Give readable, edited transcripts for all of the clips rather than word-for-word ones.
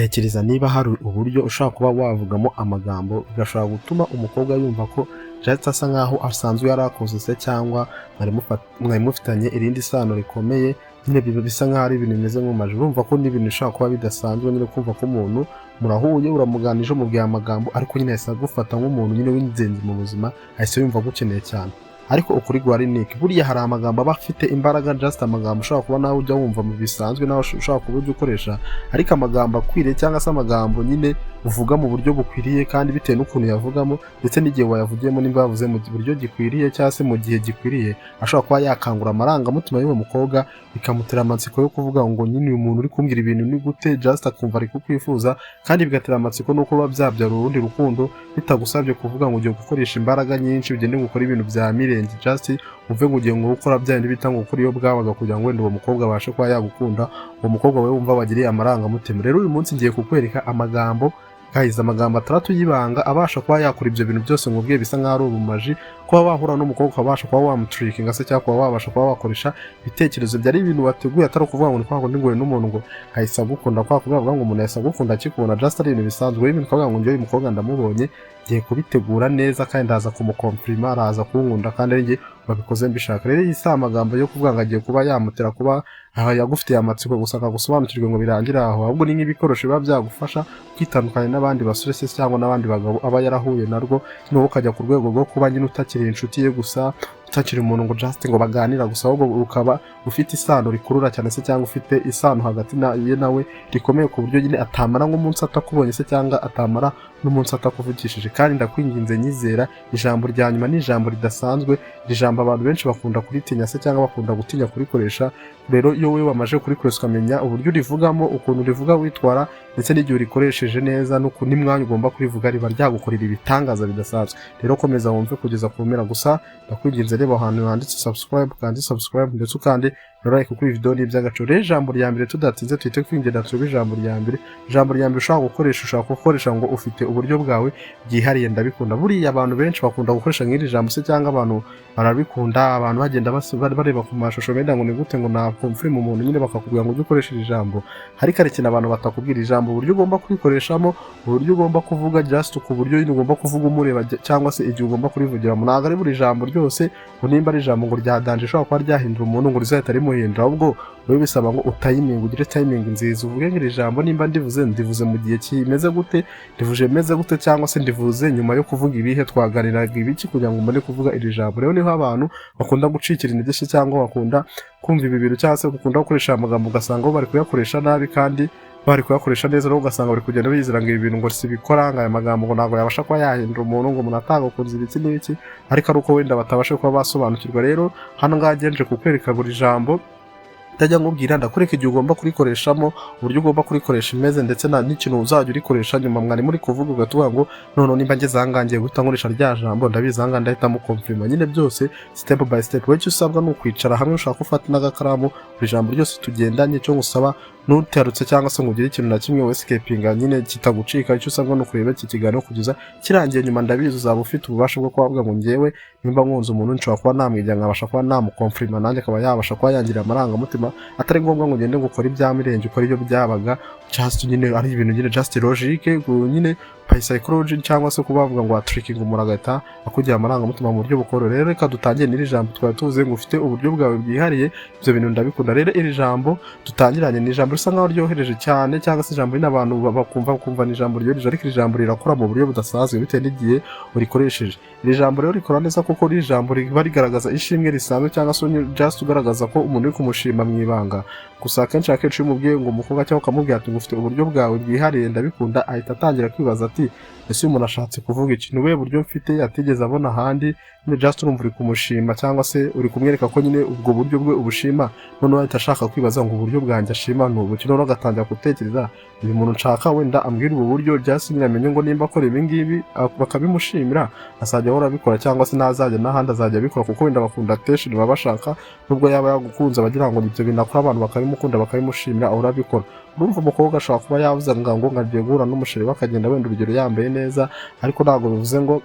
Tekereza niba hari uburyo ushobora kuba wavugamo amagambo bigashobora gutuma umukobwa yumva ko just asa nkaho asanzwe yarakoze se, cyangwa mwari mufitanye irindi sano rikomeye. Nyine biba bisa nkaho ari ibintu bimeze nk'umaji. Urumva ko n'ibintu bishobora kuba bidasanzwe nyine, kumva ko umuntu murahuye, uramuganije, umubwiye amagambo, ariko nyine ahise agufata nk'umuntu nyine w'ingenzi mu buzima, ahise yumva agukeneye cyane. Ariko ukuri guhari ni iki? Buriya hari amagambo aba afite imbaraga, just amagambo ushobora kuba nawe ujya wumva mu bisanzwe, nawe ushobora kuba ujya ukoresha, ariko amagambo akwiriye cyangwa se amagambo nyine uvuga mu buryo bukwiriye, kandi bitewe n'ukuntu yavugamo ndetse n'igihe wayavugiyemo, nimba yavuze mu buryo gikwiriye cyangwa se mu gihe gikwiriye, ashobora kuba yakangura amarangamutima y'uwo mukobwa, bikamutera amatsiko yo kuvuga ngo nyine uyu muntu uri kumbwira ibintu ni gute? Just akumva ari kukwifuza, kandi bigatera amatsiko nuko biba byabyara urundi rukundo, bitagusabye kuvuga ngo ugiye gukoresha imbaraga nyinshi, ugende ngo ukore ibintu bya mirenge, just uve ngo ugiye ngo gukora bya bindi bita ngo gukora iyo bwabaga kugira ngo wenda uwo mukobwa abashe kuba yagukunda, uwo mukobwa we wumva wagiriye amarangamutima. Rero uyu munsi ngiye kukwereka amagambo, guys, amagambo atandatu y'ibanga abasha kuba yakora ibyo bintu byose ngo ubwiye bisa nkaho ari ubumaji, kuba wahura n'umukobwa ukabasha kuba wamutrickinga se, cyangwa kuba wabasha kuba wakoresha ibitekerezo byari ibintu wateguye, atari ukuvuga ngo ni kwa kundi ngo n'umuntu ngo ahise agukunda, kwa kuvuga ngo umuntu ahise agukunda akikubona, just ari ibintu bisanzwe. Ibintu ukavuga ngo njyewe uyu mukobwa ndamubonye, ngiye kubitegura neza kandi ndaza kumuconfirma, araza kunkunda, kandi ari njye wabikoze mbishaka. Rero iyi si amagambo yo kuvuga ngo agiye kuba yamutera kuba aha yagufitiye amatsiko gusa, akagusobanukirwa ngo birangire aho, ahubwo ni nk'ibikoresho biba byagufasha kwitandukanya n'abandi basore se cyangwa n'abandi bagabo aba yarahuye narwo, noneho ukajya ku rwego rwo kuba nyine utakiri inshuti ye gusa, utakiri umuntu ngo just ngo baganira gusa, ahubwo ukaba ufite isano rikurura cyane se, cyangwa ufite isano hagati ye nawe rikomeye, ku buryo nyine atamara nk'umunsi atakubonye se, cyangwa atamara n'umunsi atakuvugishije. Kandi ndakwinginze, nyizera, ijambo rya nyuma ni ijambo ridasanzwe. Iri jambo abantu benshi bakunda kuritinya se, cyangwa bakunda gutinya kurikoresha. Rero iyo wowe wamaze kurikoresha, ukamenya uburyo urivugamo, ukuntu urivuga witwara, ndetse n'igihe urikoresheje neza n'umwanya ugomba kurivuga, riba ryagukorera ibitangaza bidasanzwe. Rero komeza wumve kugeza ku mpera. Gusa ndakwinginze, reba ahantu handitse subscribe, kandi subscribe, ndetse ukande na like kuri video, ni iby'agaciro. Rero ijambo rya mbere, tudatinze, tuhite twinjira turebe ijambo rya mbere. Ijambo rya mbere ushobora gukoresha, ushobora gukoresha ngo ufite uburyo bwawe bwihariye, ndabikunda. Buriya abantu benshi bakunda gukoresha nk'iri jambo se, cyangwa abantu barabikunda, abantu bagenda bareba ku mashusho benda ngo ni gute ngo naconfirma umuntu, nyine bakakubwira ngo ujye ukoresha iri jambo. Ariko hari ikintu abantu batakubwira: ijambo, uburyo ugomba kurikoreshamo, uburyo ugomba kuvuga, just ku buryo nyine ugomba kuvuga umureba, cyangwa se igihe ugomba kurivugiramo. Ntabwo ari buri jambo ryose ngo nimba ari ijambo ngo rya danger rishobora kuba ryahindura umuntu ngo rizahita rimuhindura, ahubwo biba bisaba ngo utayiminge, ugire timing nziza, uvuge ngo iri jambo nimba ndivuze, ndivuze mu gihe kimeze gute, ndivuje bimeze gute, cyangwa se ndivuze nyuma yo kuvuga ibihe, twaganiraga ibiki kugira ngo mbone kuvuga iri jambo. Rero niho abantu bakunda gucikira intege se, cyangwa bakunda kumva ibi bintu, cyangwa se bakunda gukoresha aya magambo, ugasanga bo bari kuyakoresha nabi kandi bari kuyakoresha neza. Rero ugasanga bari kugenda bizira ngo ibi bintu ngo sibikora, ngo aya magambo ngo ntabwo yabasha kuba yahindura umuntu, ngo umuntu atagukunze ibiki n'ibiki, ariko ari uko wenda batabasha kuba basobanukirwa. Rero hano ngaha nje kukwereka buri jambo ndajya nkubwira, ndakwereka igihe ugomba kurikoreshamo, uburyo ugomba kurikoresha imeze, ndetse n'ikintu uzajya urikoresha nyuma mwari muri kuvuga, ugahita uvuga ngo none nimba ngeze aha ngaha ngiye guhita nkoresha rya jambo, ndabizi aha ngaha ndahita muconfirma. Nyine byose step by step. Wowe icyo usabwa ni ukwicara hamwe, ushaka gufata n'agakaramu, buri jambo ryose tugendanye. Icyo ngusaba, ntutarutse cyangwa se ngo ugire ikintu na kimwe weskippinga nyine kitagucika. Icyo usabwa ni ukureba iki kiganiro kugeza kirangiye. Nyuma ndabizi uzaba ufite ububasha bwo kuba ngo ngewe nimba nkunze umuntu nshobora kuba namwigira, nkabasha kuba namuconfirma, nanjye akaba yabasha kuba yangirira amarangamutima, atari ngombwa ngo ugende ngo ukore ibya mirenge, ukore ibyo byabaga, just nyine ari ibintu nyine just logique nyine by psychology, cyangwa se kuba bavuga ngo watrickinga umuntu agahita akugira amarangamutima mu buryo bukoroheye. Rero reka dutangire n'iri jambo twari tuvuze ngo ufite uburyo bwawe bwihariye, ibyo bintu ndabikunda. Rero iri jambo dutangiranye ni ijambo risa nkaho ryohereje cyane, cyangwa se ijambo nyine abantu bakumva bakumva ni ijambo ryoroheje, ariko iri jambo rirakora mu buryo budasanzwe bitewe n'igihe urikoresheje. Iri jambo rero rikora neza kuko iri jambo riba rigaragaza ishimwe risanzwe, cyangwa se just ugaragaza ko umuntu uri kumushima mu ibanga. Gusa akenshi akenshi iyo umubwiye ngo umukobwa, cyangwa ukamubwira ati ngo ufite uburyo bwawe bwihariye, ndabikunda, ahita atangira kwibaza ati ese uyu muntu ashatse kuvuga iki? Ni ubuhe buryo mfite atigeze abona ahandi? Nyine just urumva uri kumushima, cyangwa se uri kumwereka ko nyine ubwo buryo bwe ubushima, noneho ahita ashaka kwibaza ngo uburyo bwanjye ashima ni ubuki? Noneho agatangira gutekereza, uyu muntu nshaka wenda ambwira ubu buryo, just nyine amenye ngo nimba akora ibi ngibi bakabimushimira, azajya ahora abikora, cyangwa se ntazajya n'ahandi azajya abikora, kuko wenda bakunda attention, baba bashaka nubwo yaba yagukunze abagira ngo ibyo bintu akora abantu bakabimukunda, bakabimushimira, ahora abikora. Urumva umukobwa ashobora kuba yavuze ngo agiye guhura n'umuchéri we, akagenda wenda urugero yambaye neza, ariko ntabwo bivuze ngo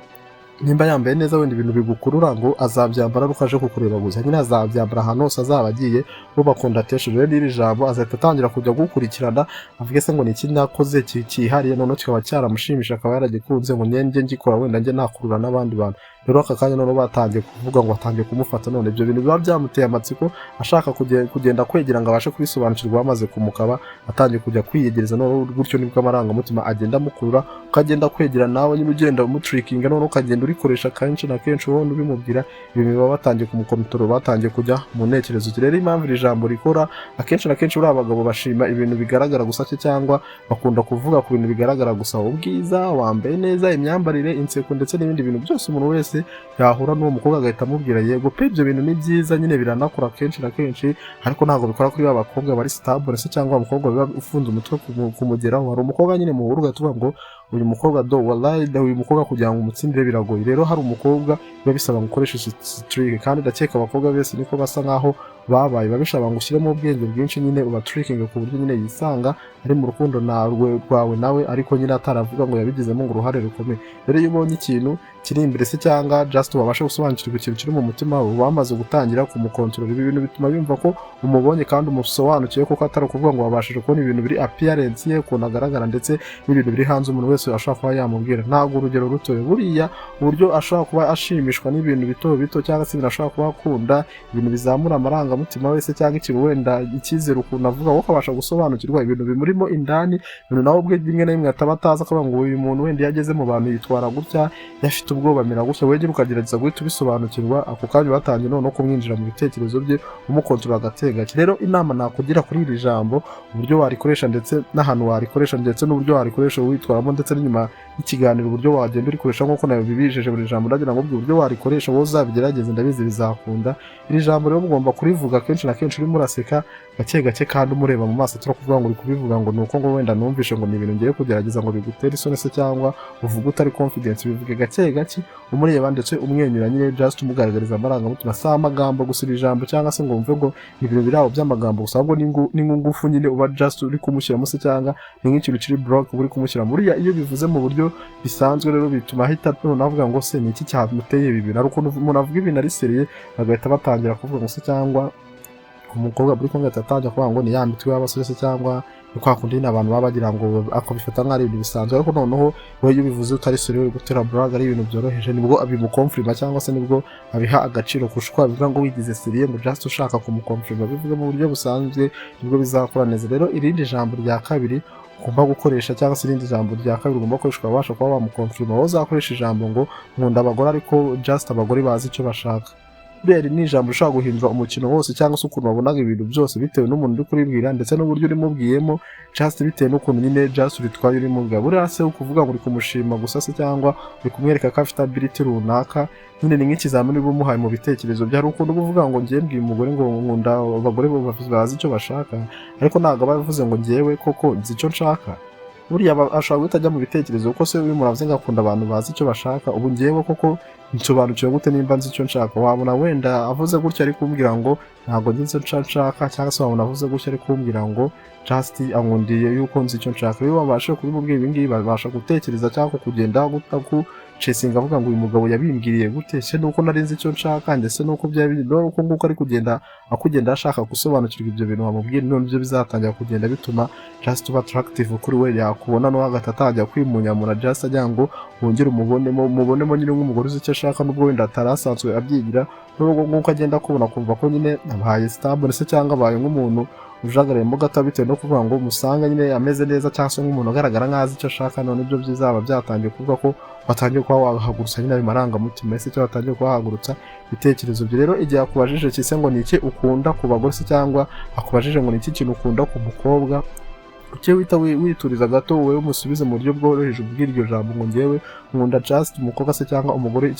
Nimba yambaye neza, wenda ibintu bigukurura ngo azabyambara ari uko aje kukureba gusa, nyine azabyambara ahantu hose azaba agiye, bo bakunda attention. Rero n'iri jambo azahita atangira kujya gukurikirana, avuge se ngo ni iki nakoze cyihariye, noneho kikaba cyaramushimisha, akaba yaragikunze, ngo njye ngikora wenda njye nakurura n'abandi bantu. Rero aka kanya noneho batangiye kuvuga ngo batangiye kumufata, none ibyo bintu biba byamuteye amatsiko, ashaka kugenda kwegera ngo abashe kubisobanukirwa. Bamaze kumukaba, atangiye kujya kwiyegereza, noneho gutyo nibwo amarangamutima agenda amukurura, ukagenda kwegera nawe nyine ugenda umutrickinga, noneho ukagenda urikoresha kenshi na kenshi, ubona ubimubwira ibintu biba batangiye kumukontorora, batangiye kujya mu ntekerezo. Rero impamvu iri jambo rikora, akenshi na kenshi buriya abagabo bashima ibintu bigaragara gusa se cyangwa bakunda kuvuga ku bintu bigaragara gusa: ubwiza, wambaye neza, imyambarire, inseko ndetse n'ibindi bintu byose. Umuntu wese yahura n'uwo mukobwa agahita amubwira: "Yego pe, ibyo bintu ni byiza." Nyine biranakora kenshi na kenshi, ariko ntabwo bikora kuri ba bakobwa bari stable se cyangwa umukobwa biba ufunze umutwe kumugeraho. Hari umukobwa nyine muhura ugahita uvuga ngo uyu mukobwa do, wallahi uyu mukobwa kugira ngo umutsindire biragoye. Rero hari umukobwa biba bisaba ngo ukoreshe trick, kandi ndakeka abakobwa bese niko basa nkaho babaye, biba bisaba ngo ushyiremo ubwenge bwinshi nyine, ubatrickinge ku buryo nyine yisanga ari mu rukundo narwe rwawe nawe, ariko nyine ataravuga ngo yabigizemo ngo uruhare rukomeye. Rero iyo ubonye ikintu kiri imbere se cyangwa just wabasha gusobanukirwa ikintu kiri mu mutima we, wamaze gutangira kumukontorora. Ibi bintu bituma yumva ko umubonye kandi umusobanukiwe, kuko atari ukuvuga ngo wabashije kubona ibintu biri appearance ye, ukuntu agaragara, ndetse n'ibintu biri hanze umuntu wese ashobora kuba yamubwira. Ntabwo urugero rutoya, buriya uburyo ashobora kuba ashimishwa n'ibintu bito bito, cyangwa se ibintu ashobora kuba akunda, ibintu bizamura amarangamutima wese, cyangwa ikintu wenda icyizere, ukuntu avuga, wowe ukabasha gusobanukirwa ibintu bimurimo indani, ibintu nawe ubwe rimwe na rimwe ataba atazi, akavuga ngo uyu muntu wenda iyo ageze mu bantu yitwara gutya, iyo afite ubwoba amera gutya, wegera ukagerageza guhita ubisobanukirwa. Ako kanya batangiye noneho kumwinjira mu bitekerezo bye, umukontorora agatega. Rero inama nakugira kuri iri jambo, uburyo warikoresha ndetse n'ahantu warikoresha ndetse n'uburyo warikoresha witwaramo, ndetse n'inyuma y'ikiganiro uburyo wagenda urikoresha, nk'uko nawe bibijeje buri jambo, ndagira ngo uburyo warikoresha wowe uzabigerageze, ndabizi bizakunda. Iri jambo rero mugomba kurivuga kenshi na kenshi urimo uraseka gake gake kandi umureba mu maso, atari kuvuga ngo uri kubivuga ngo ni uko ngo wenda numvishe ngo ni ibintu ngiye kugerageza ngo bigutere isoni se cyangwa uvuge utari confidence. Bivuge gake gake umureba ndetse umwenyura nyine, just umugaragariza amarangamutima. Si amagambo gusa iri jambo, cyangwa se ngo wumve ngo ni ibintu biri aho by'amagambo gusa, ahubwo ni nk'ingufu nyine uba just uri kumushyiramo se cyangwa ni nk'ikintu kiri block uri kumushyiramo. Buriya iyo bivuze mu buryo bisanzwe rero bituma ahita noneho avuga ngo se ni iki cyamuteye ibi bintu? Hari ukuntu umuntu avuga ibintu ari sérieux, bagahita batangira kuvuga ngo se, cyangwa umukobwa muri kumwe agahita atangira kuvuga ngo ni ya mitwe y'abasore se, cyangwa ni kwa kundi nyine abantu baba bagira ngo akabifata nk'aho ari ibintu bisanzwe. Ariko noneho wowe iyo ubivuze utari sérieux, uri gutera blague, ari ibintu byoroheje, nibwo abimuconfirma cyangwa se nibwo abiha agaciro kurusha uko wabivuga ngo wigize sérieux, ngo just ushaka kumuconfirma. Bivuge mu buryo busanzwe, nibwo bizakora neza. Rero irindi jambo rya kabiri ugomba gukoresha, cyangwa se irindi jambo rya kabiri ugomba gukoresha ukabasha kuba wamuconfirma, wowe uzakoresha ijambo ngo nkunda abagore, ariko just abagore bazi icyo bashaka. Buriya iri ni ijambo rishobora guhindura umukino wose cyangwa se ukuntu wabonaga ibintu byose, bitewe n'umuntu uri kuribwira ndetse n'uburyo urimubwiyemo, just bitewe n'ukuntu nyine just uritwaye urimubwira. Buriya se ukuvuga ngo uri kumushima gusa se cyangwa uri kumwereka ko afite ability runaka, nyine ni nk'ikizamini uba umuhaye mu bitekerezo bye. Hari ukuntu uba uvuga ngo ngiye mbwiye umugore ngo nkunda abagore bazi icyo bashaka, ariko ntabwo aba avuze ngo ngewe koko nzi icyo nshaka. Buriya ashobora guhita ajya mu bitekerezo kuko se uyu muntu avuze ngo akunda abantu bazi icyo bashaka, ubu ngewe koko nsobanukiwe gute nimba nzi icyo nshaka? Wabona wenda avuze gutya ari kumbwira ngo ntabwo nzi icyo nshaka, cyangwa se wabona avuze gutya ari kumbwira ngo just ankundiye yuko nzi icyo nshaka. Iyo wabashe kubimubwira ibi ngibi, babasha gutekereza cyangwa kugenda gucesinga, avuga ngo uyu mugabo yabimbwiriye gute se? Nuko nari nzi icyo nshaka, ndetse nuko byaba nuko nguko ari kugenda akugenda ashaka gusobanukirwa ibyo bintu wamubwira. None ibyo bizatangira kugenda bituma just uba attractive kuri we, yakubona no hagati atangira kwimunyamura, just agira ngo wongere umubonemo, mubonemo nyine nk'umugore uzi icyo ashaka, nubwo wenda atari asanzwe abyigira. Nubwo nk'uko agenda akubona akumva ko nyine abaye stable se cyangwa abaye nk'umuntu ujagarayemo gato, bitewe no kuvuga ngo musanga nyine ameze neza, cyangwa se nk'umuntu ugaragara nk'aho azi icyo ashaka. None ibyo bizaba byatangiye kuvuga ko watangiye kuba wahagurutsa nyine ayo marangamutima ese cyangwa watangiye kuba wahagurutsa ibitekerezo bye. Rero igihe akubajije kise ngo ni iki ukunda ku bagore se, cyangwa akubajije ngo ni iki kintu ukunda ku mukobwa, ujye wita wituriza gato, wowe umusubize mu buryo bworoheje ubwira iryo jambo ngo ngewe nkunda just umukobwa se cyangwa umugore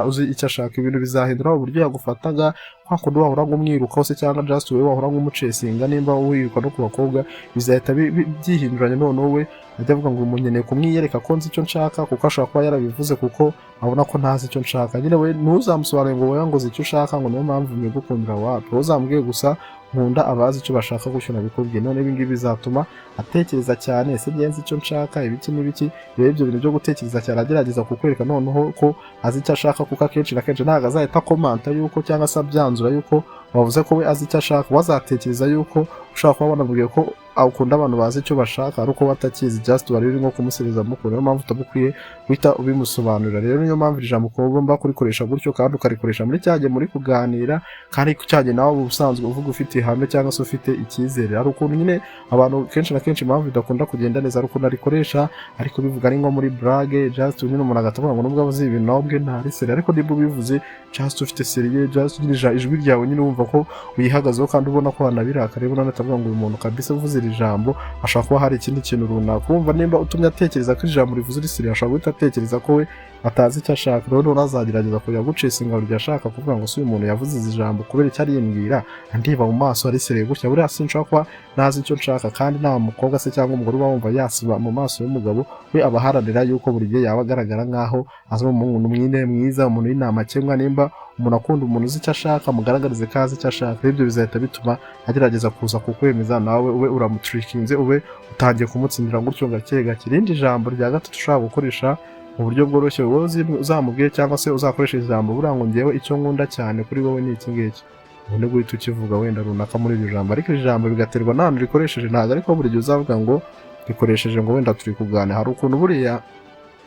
uzi icyo ashaka. Ibintu bizahindura uburyo yagufataga, Kwa kundi wahora umwirukaho se, cyangwa just wowe wahora umuchasinga, nimba wiruka no ku bakobwa, bizahita byihinduranya. Noneho we ajya avuga ngo umuntu nkeneye kumwiyereka ko nzi icyo nshaka, kuko ashobora kuba yarabivuze kuko abona ko ntazi icyo nshaka. Nyine we ntuzamusobanurire ngo wowe ngo uzi icyo ushaka, ngo niyo mpamvu mbigukundira. Wapi, wowe uzamubwiye gusa nkunda abazi icyo bashaka, gutyo nabikubwiye. None ibi ngibi bizatuma atekereza cyane: ese ngenzi icyo nshaka, ibiki n'ibiki? Rero ibyo bintu byo gutekereza cyane, agerageza kukwereka noneho ko azi icyo ashaka, kuko akenshi na kenshi ntabwo azahita akomanta yuko cyangwa se abyanzura yuko wavuze ko we azi icyo ashaka. We azatekereza yuko ushobora kuba wanamubwiye ko ukunda abantu bazi icyo bashaka, ari uko batakizi, just wari uri nko kumusereza mukuru. Niyo mpamvu utabukwiye guhita ubimusobanurira. Rero niyo mpamvu iri jambo ugomba kurikoresha gutyo, kandi ukarikoresha muri cya gihe muri kuganira, kandi cya gihe nawe uba usanzwe uvuga ufite ihame cyangwa se ufite icyizere. Hari ukuntu nyine abantu kenshi na kenshi, impamvu bidakunda kugenda neza, hari ukuntu arikoresha ariko bivuga ari nko muri blague, just nyine umuntu agatavuga ngo nubwo avuze ibintu nawe ubwe ntari sérieux. Ariko niba ubivuze just ufite sérieux, just nyine ijwi ryawe nyine wumva ko uyihagazeho kandi ubona ko wanabirakariye, ubona atavuga ngo uyu muntu kabisa uvuze iri jambo ashobora kuba hari ikindi kintu runaka. Wumva nimba utumye atekereza ko ijambo rivuze uri sérieux, ashobora guhita atekereza ko we atazi icyo ashaka. Rero noneho azagerageza kujya guchasinga buri gihe ashaka kuvuga ngo si uyu muntu yavuze izi jambo kubera icyo arimbwira, andeba mu maso ari sérieux gutya, buriya sinshobora kuba ntazi icyo nshaka. Kandi nta mukobwa se cyangwa umugore uba wumva yasiba mu maso y'umugabo we. Aba aharanira yuko buri gihe yaba agaragara nk'aho azi umuntu mwine mwiza, umuntu w'intamakemwa. Nimba umuntu akunda umuntu uzi icyo ashaka, mugaragarize ko azi icyo ashaka. Ibyo bizahita bituma agerageza kuza kukwemeza, nawe ube uramutrickinze, ube utangiye kumutsindira gutyo gake gake. Irindi jambo rya gatatu ushobora gukoresha mu buryo bworoshye, wowe uzamubwire cyangwa se uzakoresha ijambo buriya ngo ngewe icyo nkunda cyane kuri wowe ni iki ngiki, ubone guhita ukivuga wenda runaka muri iryo jambo. Ariko iri jambo bigaterwa n'ahantu rikoresheje. Ntabwo ariko buri gihe uzavuga ngo rikoresheje ngo wenda turi kuganira. Hari ukuntu buriya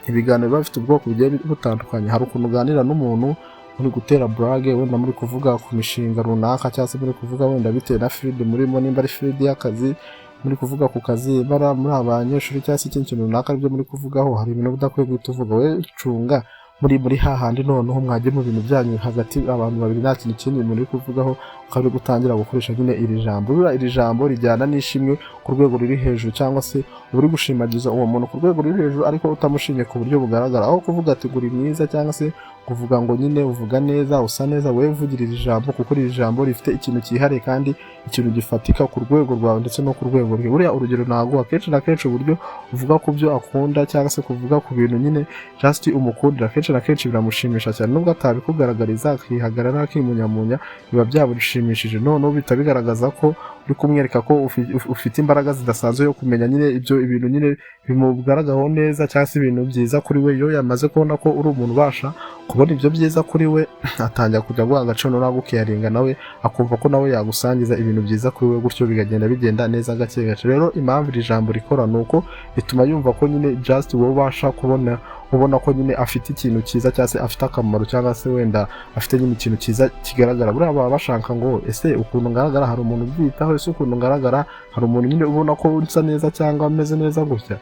ibiganiro biba bifite ubwoko bugiye butandukanye. Hari ukuntu uganira n'umuntu muri gutera blague, wenda muri kuvuga ku mishinga runaka, cyangwa se muri kuvuga wenda bitewe na field murimo, nimba ari field y'akazi, muri kuvuga ku kazi, bara muri abanyeshuri cyangwa se ikindi kintu runaka aribyo muri kuvugaho. Hari ibintu udakwiye guhita uvuga. We cunga muri hahandi noneho mwagiye mu bintu byanyu hagati abantu babiri, nta kintu kindi muri kuvugaho, ukaba uri gutangira gukoresha nyine iri jambo. Buriya iri jambo rijyana n'ishimwe ku rwego ruri hejuru, cyangwa se uba uri gushimagiza uwo muntu ku rwego ruri hejuru, ariko utamushimye ku buryo bugaragara. Aho kuvuga ati ngo uri mwiza, cyangwa se kuvuga ngo nyine uvuga neza, usa neza, wowe vugira iri jambo, kuko iri jambo rifite ikintu cyihariye kandi ikintu gifatika ku rwego rwawe ndetse no ku rwego rwe. Buriya urugero ntabwo akenshi na kenshi uburyo uvuga ku byo akunda, cyangwa se kuvuga ku bintu nyine just umukundira, akenshi na kenshi biramushimisha cyane. Nubwo atabikugaragariza, akihagarara, akimunyamunya, biba byamushimishije. Noneho bihita bigaragaza ko uri kumwereka ko ufite imbaraga zidasanzwe yo kumenya nyine ibyo ibintu nyine bimugaragaho neza, cyangwa se ibintu byiza kuri we. Iyo yamaze kubona ko uri umuntu ubasha kubona ibyo byiza kuri we, atangira kujya guha agaciro no agucaringa, nawe akumva ko nawe yagusangiza ibintu byiza kuri we, gutyo bikagenda bigenda neza gake gake. Rero impamvu iri jambo rikora ni uko bituma yumva ko nyine just wowe ubasha kubona, ubona ko nyine afite ikintu cyiza, cyangwa se afite akamaro, cyangwa se wenda afite nyine ikintu cyiza kigaragara. Buriya baba bashaka ngo ese ukuntu ngaragara hari umuntu ubyitaho? Ese ukuntu ngaragara hari umuntu nyine ubona ko nsa neza cyangwa ameze neza gutya?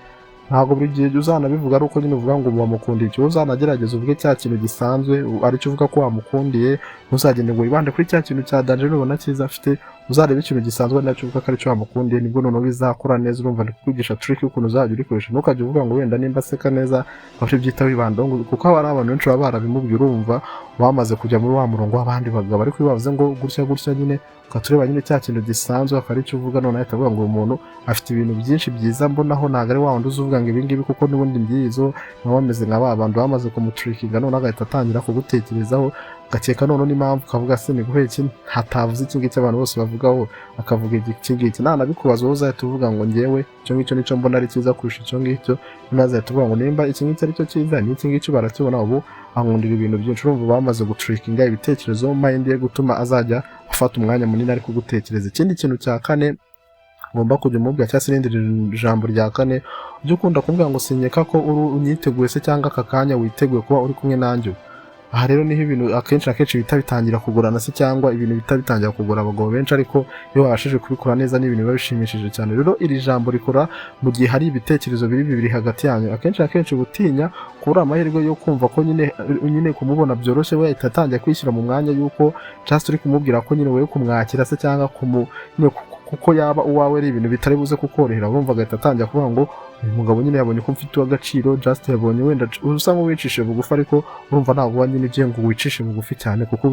Ntabwo buri gihe uzanabivuga ari uko nyine uvuga ngo wamukundiye icyo. Uzanagerageza uvuge cya kintu gisanzwe aricyo uvuga ko wamukundiye. Ntuzagende ngo wibande kuri cya kintu cya danger nubona cyiza afite. Uzarebe ikintu gisanzwe nacyo uvuga ko aricyo wamukundiye, nibwo noneho bizakora neza. Urumva ndi kukwigisha trick y'ukuntu uzajya urikoresha. Ntukajye uvuga ngo wenda nimba aseka neza bafite byita wibandaho, kuko haba hari abantu benshi baba barabimubwiye, urumva bamaze kujya muri wa murongo w'abandi bagabo. Ariko iyo bavuze ngo gutya gutya nyine, ukaba ureba nyine cya kintu gisanzwe akaba aricyo uvuga, noneho ahita avuga ngo uyu muntu afite ibintu byinshi byiza mbonaho. Ntabwo ari wa wundi uza uvuga ngo ibi ngibi, kuko n'ubundi mbyizo baba bameze nka ba bantu bamaze kumutrickinga. Noneho agahita atangira kugutekerezaho, ugakeka noneho n'impamvu, ukavuga se ni guhera iki hatavuze iki ngiki abantu bose bavugaho, akavuga iki ngiki? Nanabikubaza, wowe uzahita uvuga ngo ngewe icyo ngicyo nicyo mbona ari cyiza kurusha icyo ngicyo. Noneho azahita uvuga ngo nimba iki ngiki ari cyo cyiza, n'iki ngiki barakibona, ubu ankundira ibintu byinshi. Urumva bamaze gutrickinga ibitekerezo mind ye, gutuma azajya afata umwanya munini ari kugutekereza. Ikindi kintu cya kane ugomba kujya umubwira, cyangwa se irindi jambo rya kane, ujye ukunda kumubwira ngo sinyeka ko uri unyiteguye se, cyangwa aka kanya witeguye kuba uri kumwe nanjye ubu. Aha rero niho ibintu akenshi na kenshi bihita bitangira kugorana se, cyangwa ibintu bihita bitangira kugora abagabo benshi. Ariko iyo babashije kubikora neza, ni ibintu biba bishimishije cyane. Rero iri jambo rikora mu gihe hari ibitekerezo biri bibiri hagati yanyu. Akenshi na kenshi gutinya kubura amahirwe yo kumva ko nyine kumubona byoroshye, we ahita atangira kwishyira mu mwanya y'uko just uri kumubwira ko nyine wowe kumwakira se, cyangwa nyine kuko yaba uwawe ari ibintu bitari buze kukorohera. Urumva agahita atangira kuvuga ngo uyu mugabo nyine yabonye ko mfite uw'agaciro, just yabonye wenda usa nk'uwicishije bugufi. Ariko urumva ntabwo uba nyine ugiye ngo wicishe bugufi cyane, kuko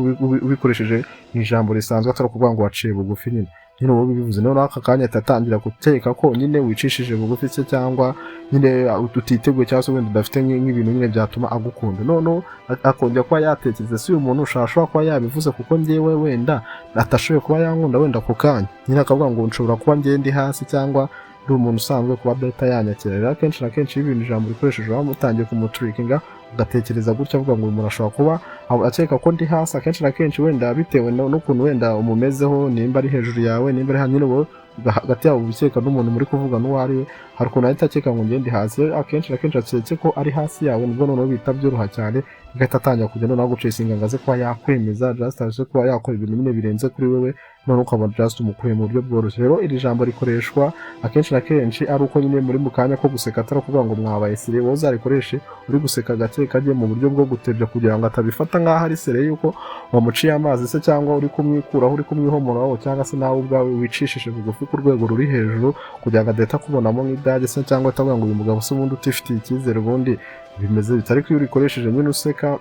ubikoresheje mu ijambo risanzwe, atari ukuvuga ngo waciye bugufi nyine uba ubivuze. Noneho aka kanya ahita atangira gukeka ko nyine wicishije bugufi se, cyangwa nyine utiteguye, cyangwa se wenda udafite nk'ibintu nyine byatuma agukunda. Noneho akongera kuba yatekereza: si uyu muntu ushobora kuba yabivuze kuko njyewe wenda atashoboye kuba yankunda wenda ako kanya nyine, akavuga ngo nshobora kuba njyewe ndi hasi cyangwa ndi umuntu usanzwe kuba adahita yanyakira. Rero akenshi na kenshi iyo ibintu ijambo rikoresheje waba utangiye kumutrickinga, ugatekereza gutya, avuga ngo uyu muntu ashobora kuba akeka ko ndi hasi. Akenshi na kenshi wenda bitewe n'ukuntu wenda umumezeho, nimba ari hejuru yawe, nimba ari nyine, wowe hagati yabo ubikeka n'umuntu muri kuvuga n'uwo ari we, hari ukuntu ahita akeka ngo ngende hasi. Rero akenshi na kenshi akeke ko ari hasi yawe, nibwo noneho bihita byoroha cyane, agahita atangira kujya noneho aguchasinga ngo aze kuba yakwemeza, just aze kuba yakora ibintu nyine birenze kuri wewe, noneho ukabona just umukuye mu buryo bworoshye. Rero iri jambo rikoreshwa akenshi na kenshi ari uko nyine muri mu kanya ko guseka, atari ukuvuga ngo mwabaye sérieux. Wowe uzarikoreshe uri guseka gake kajye mu buryo bwo gutebya, kugira ngo atabifata nk'aho ari sérieux yuko wamuciye amazi se, cyangwa uri kumwikuraho, uri kumwihomoraho, cyangwa se nawe ubwawe wicishije bugufi ku rwego ruri hejuru, kugira ngo adahita akubonamo nk'idage se, cyangwa atavuga ngo uyu mugabo se ubundi utifitiye icyizere ubundi bimeze bite. Ariko iyo urikoresheje nyine useka,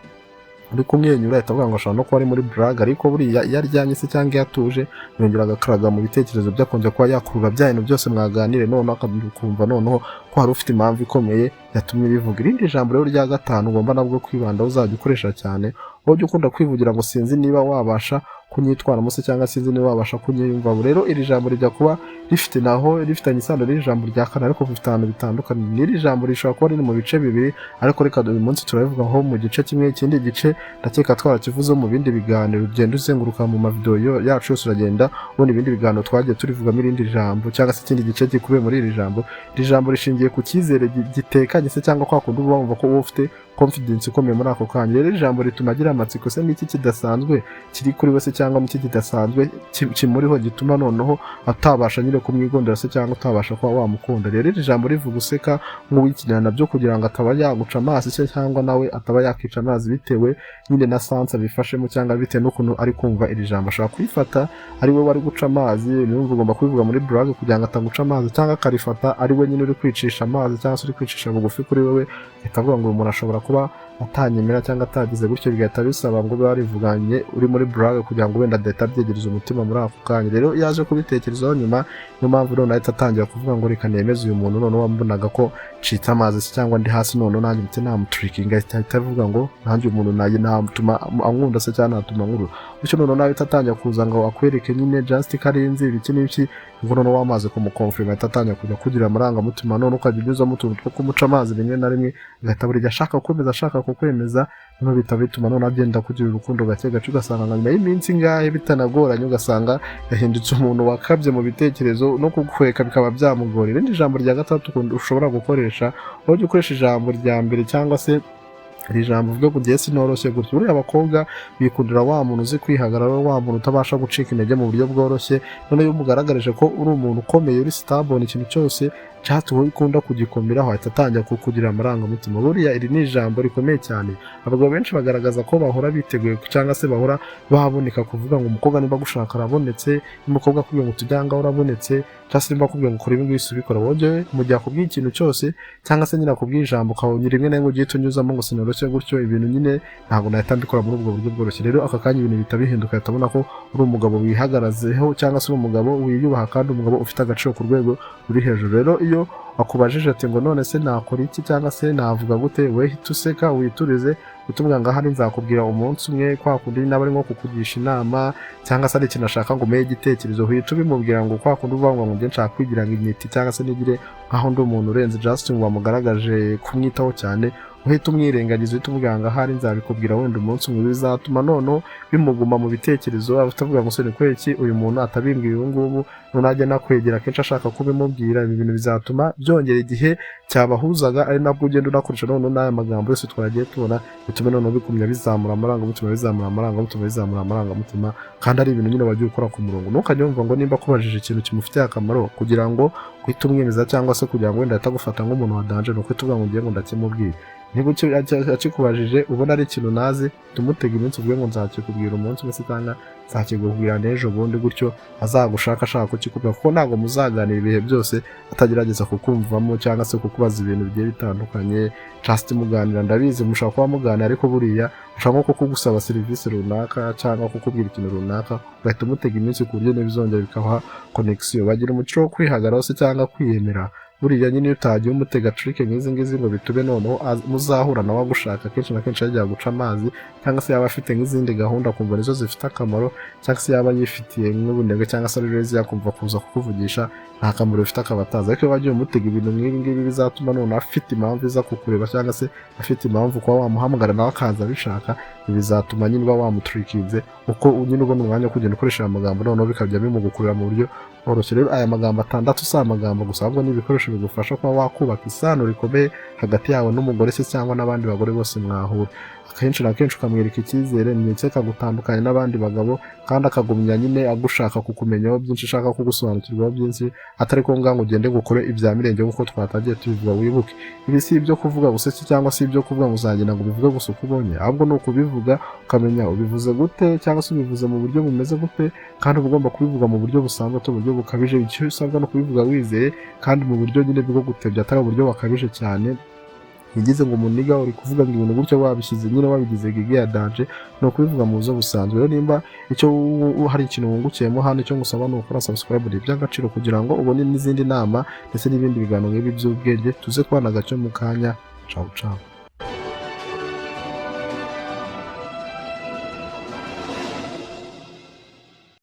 uri kumwenyura, ahita avuga ngo ashobora no kuba ari muri blague. Ariko buriya iyo aryamye se cyangwa iyo atuje, yongera agakaraga mu bitekerezo bye, akongera kuba yakurura bya bintu byose mwaganire, noneho akumva noneho ko hari ufite impamvu ikomeye yatumye bivuga. Irindi jambo rero rya gatanu ugomba nabwo kwibandaho, uzajya ukoresha cyane, wowe ujya ukunda kwivugira ngo sinzi niba wabasha kunyitwaramo se, cyangwa sinzi niba wabasha kunyiyumvamo. Rero iri jambo rijya kuba rifite naho rifitanye isano n'iri jambo rya kane, ariko bifite ahantu bitandukanye. N'iri jambo rishobora kuba riri mu bice bibiri, ariko reka uyu munsi turabivugaho mu gice kimwe. Ikindi gice ndakeka twarakivuzeho mu bindi biganiro. Ugenda uzenguruka mu mavideo yacu yose, uragenda ubona ibindi biganiro twagiye turivugamo irindi jambo, cyangwa se ikindi gice gikubiye muri iri jambo. Iri jambo rishingiye ku cyizere gitekanye se, cyangwa kwa kundi uba wumva ko wowe ufite confidence ikomeye muri ako kanya. Rero iri jambo rituma agira amatsiko: se n'iki kidasanzwe kiri kuri we se, cyangwa n'iki kidasanzwe kimuriho gituma noneho atabasha nyine kumwigondera se, cyangwa utabasha kuba wamukunda? Rero iri jambo rivuga useka nk'uwikinira nabyo, kugira ngo ataba yaguca amazi se, cyangwa nawe ataba yakica amazi, bitewe nyine na sens abifashemo, cyangwa bitewe n'ukuntu ari kumva iri jambo. Ashobora kurifata ari we wari guca amazi, niyo ugomba kubivuga muri blague kugira ngo ataguca amazi, cyangwa akarifata ari we nyine uri kwicisha amazi, cyangwa se uri kwicisha bugufi kuri wewe, ahita avuga ngo uyu muntu ashobora kuba atanyemera cyangwa atagize gutyo, bigahita bisaba ngo ube warivuganye uri muri blague, kugira ngo wenda adahita abyegereza umutima muri ako kanya. Rero iyo aje kubitekerezaho nyuma, niyo mpamvu none ahita atangira kuvuga ngo reka nemeze uyu muntu noneho wambonaga ko ncitse amazi se, cyangwa ndi hasi, noneho nanjye mpite namutrickinga. Ahita avuga ngo nanjye umuntu naye natuma ankunda se, cyangwa natuma nkurura bityo. Noneho nawe ahita atangira kuza ngo akwereke nyine just ko arenze ibiki n'ibiki, ngo noneho wamaze kumuconfirma, ahita atangira kujya kugira amarangamutima, none ukajya unyuzamo utuntu two kumuca amazi rimwe na rimwe, agahita buri gihe ashaka kukwemeza, ashaka kukwemeza. Noneho bihita bituma noneho agenda kugira urukundo gake gake, ugasanga nka nyuma y'iminsi ingahe bitanagoranye, ugasanga yahindutse umuntu wakabye mu bitekerezo, no kugukweka bikaba byamugora. Irindi jambo rya gatandatu ushobora gukoresha, ujya ukoresha ijambo rya mbere, cyangwa se iri jambo uvuga ngo ugiye sinoroshye gutya. Buriya abakobwa bikundira wa muntu uzi kwihagararaho, wa muntu utabasha gucika intege mu buryo bworoshye. Noneho iyo umugaragaje ko uri umuntu ukomeye, uri stable, ikintu cyose cyatuma ukunda kugikomeraho, ahita atangira kukugira amarangamutima. Buriya iri ni ijambo rikomeye cyane. Abagabo benshi bagaragaza ko bahora biteguye, cyangwa se bahora baboneka, kuvuga ngo umukobwa niba agushaka arabonetse, umukobwa akubwiye ngo tujye ahangaha urabonetse, cyangwa se niba akubwiye ngo ukora ibi ngibi ubikora wowe. Mu gihe akubwiye ikintu cyose, cyangwa se nyine akubwiye ijambo, ukabona rimwe na rimwe ugiye unyuzamo ngo sinoroshye gutyo, ibintu nyine ntabwo nahita mbikora muri ubwo buryo bworoshye. Rero aka kanya ibintu bihita bihinduka, ahita abona ko uri umugabo wihagarazeho, cyangwa se uri umugabo wiyubaha, kandi umugabo ufite agaciro ku rwego ruri hejuru. Rero iyo akubajije ati ngo none se nakora iki, cyangwa se navuga gute, we hita useka, witurize, utubwira ngo ahari nzakubwira umunsi umwe. Kwa kundi naba ari nko kukugisha inama, cyangwa se ari ikintu ashaka ngo umuhe igitekerezo, uhita ubimubwira ngo kwa kundi uvuga ngo njye nshaka kwigira ngo inyiti, cyangwa se nigire nkaho ndi umuntu urenze, just wamugaragaje kumwitaho cyane, uhita umwirengagiza, uhita umubwira ngo ahari nzabikubwira wenda umunsi umwe. Bizatuma noneho bimuguma mu bitekerezo, utavuga ngo se ni kubera iki uyu muntu atabimbwiye ubu ngubu? Noneho ajya anakwegera kenshi ashaka kubimubwira. Ibi bintu bizatuma byongera igihe cyabahuzaga, ari nabwo ugenda unakoresha noneho n'aya magambo yose twagiye tubona, bitume noneho bigumya bizamura amarangamutima, bizamura amarangamutima, bizamura amarangamutima, kandi ari ibintu nyine wagiye ukora ku murongo. Ntukajye wumva ngo nimba akubajije ikintu kimufitiye akamaro, kugira ngo uhite umwemeza, cyangwa se kugira ngo wenda ahite agufata nk'umuntu wa danger, ni uko uvuga ngo ngiye ngo ndakimubwire. Niba akikubajije ubona ari ikintu nazi, tumutega iminsi, uvuge ngo nzakikubwira umunsi umwe se cyangwa nzakikubwira n'ejo bundi, gutyo azagushaka ashaka kukikubwira, kuko ntabwo muzaganira ibihe byose atagerageza kukumvamo cyangwa se kukubaza ibintu bigiye bitandukanye. Just muganira, ndabizi mushobora kuba muganira, ariko buriya ushobora nko kugusaba serivisi runaka cyangwa kukubwira ikintu runaka, ugahita umutega iminsi ku buryo ntibizongera bikabaha connection. Bagira umuco wo kwihagararaho se cyangwa kwiyemera. Buriya nyine iyo utagiye umutega trick nk'izi ngizi ngo bitume noneho muzahura nawe agushaka, kenshi na kenshi yajya guca amazi, cyangwa se yaba afite nk'izindi gahunda akumva nizo zifite akamaro, cyangwa se yaba yifitiye nk'ubunebwe cyangwa se ari lazy, yakumva kuza kukuvugisha nta kamaro bifite, akaba atazi. Ariko iyo wagiye umutega ibintu nk'ibi ngibi, bizatuma noneho afite impamvu iza kukureba, cyangwa se afite impamvu kuba wamuhamagara nawe akaza abishaka. Ibi bizatuma nyine uba wamutrickinze, uko nyine ubona umwanya wo kugenda ukoresha aya magambo, noneho bikajya bimugukurira mu buryo bworoshye. Rero aya magambo atandatu si amagambo gusa, ahubwo ni ibikoresho bigufasha kuba wakubaka isano rikomeye hagati yawe n'umugore se cyangwa n'abandi bagore bose mwahura. Akenshi na kenshi ukamwereka icyizere, ndetse akagutandukanya n'abandi bagabo, kandi akagumya nyine agushaka kukumenyaho byinshi, ashaka kugusobanukirwaho byinshi, atari ko ngo ugende gukore ibya mirenge nk'uko twatangiye tubivuga. Wibuke, ibi si ibyo kuvuga gusa se cyangwa si ibyo kuvuga ngo uzagenda ngo ubivuge gusa uko ubonye, ahubwo ni ukubivuga ukamenya ubivuze gute cyangwa se ubivuze mu buryo bumeze gute, kandi uba ugomba kubivuga mu buryo busanzwe, atari uburyo bukabije. Icyo usabwa ni ukubivuga wizeye kandi mu buryo nyine bwo gutebya, atari uburyo bakabije cyane. Ntigize ngo umuniga uri kuvuga ngo ibintu gutyo wabishyize nyine wabigize gigi ya danger, ni ukubivuga mu buryo busanzwe. Rero nimba icyo hari ikintu wungukiyemo hano, icyo ngusaba ni ukora subscribe, ni iby'agaciro kugira ngo ubone n'izindi nama ndetse n'ibindi biganiro nk'ibi by'ubwenge. Tuze kubana gacyo mu kanya. Ciao ciao.